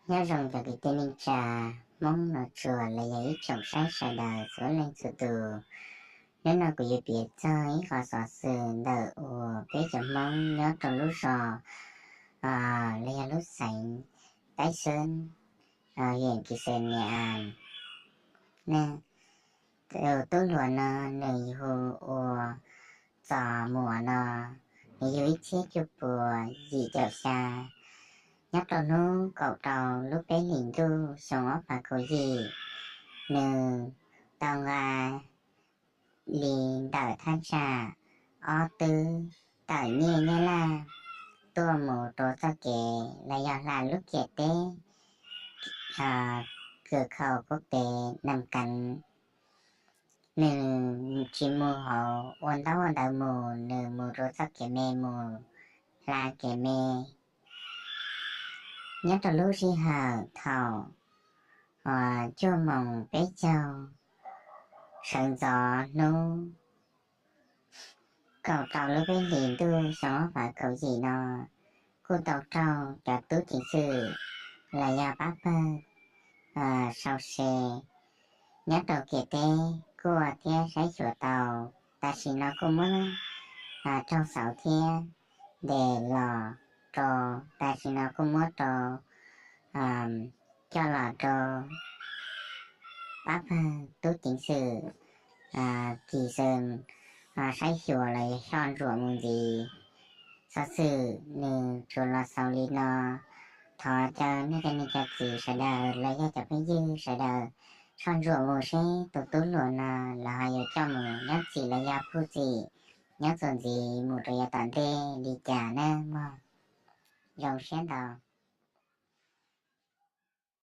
Nyob zoo cov kwv tij neej tsa Hmoob Nus Tsuag los yog ib tsoom saib sawv daws txhua leej txhua tus. Hnub no kuv yuav piav txog ib qho xov xwm ntawm uas peb cov Hmoob nyob rau lub zos los yog lub xeev Taib Xeeb, yem Kis Xes Nias As ne. Tus tub hluas no nws hu ua Txos Muas no, nws yug ib txhiab cuaj puas yim caum xya. Nyob rau hnub kaum rau lub peb hlis ntuj xyoo ob phav kaum yim, nws tau nqa li ntawm thaj tsam ob twb tawm nyiaj Nyab Laj tuaj mus rau txoj kev los yog hla lub ciam teb Kws Khaus Kuab Tev Nam Keev. Nws tsis mus hauv ua ntaub ua ntawv mus, nws mus rau txoj kev me mus hla kev me. Nyob rau lub sij hawm thaum cuaj moos peb caug sawv ntxov hnub kaum rau lub peb hlis ntuj xyoo ob phav kaum yim no, kuj tau raug cov tub ceev xwm los yog pab pawg sau se nyob rau ciam teb kuaj thiab saib xyuas tau. Tam sim no kuj muab raug xauv thiab ntes los rau, tam sim no kuj muab rau coj los rau pab pawg tub ceev xwm Kis Xes saib xyuas los yog soj ntsuam mus ntxiv. Xov xwm nws tsuas los xaus li no. Thov caw nej cov niam cov txiv sawv daws los yog cov phooj ywg sawv daws soj ntsuam mus seb tus tub hluas no lawv ho yuav coj mus nyob txim los yog phuj txim nyob txuas ntxiv mus rau yav tom ntej li cas nawb mog. Zoo siab ntau.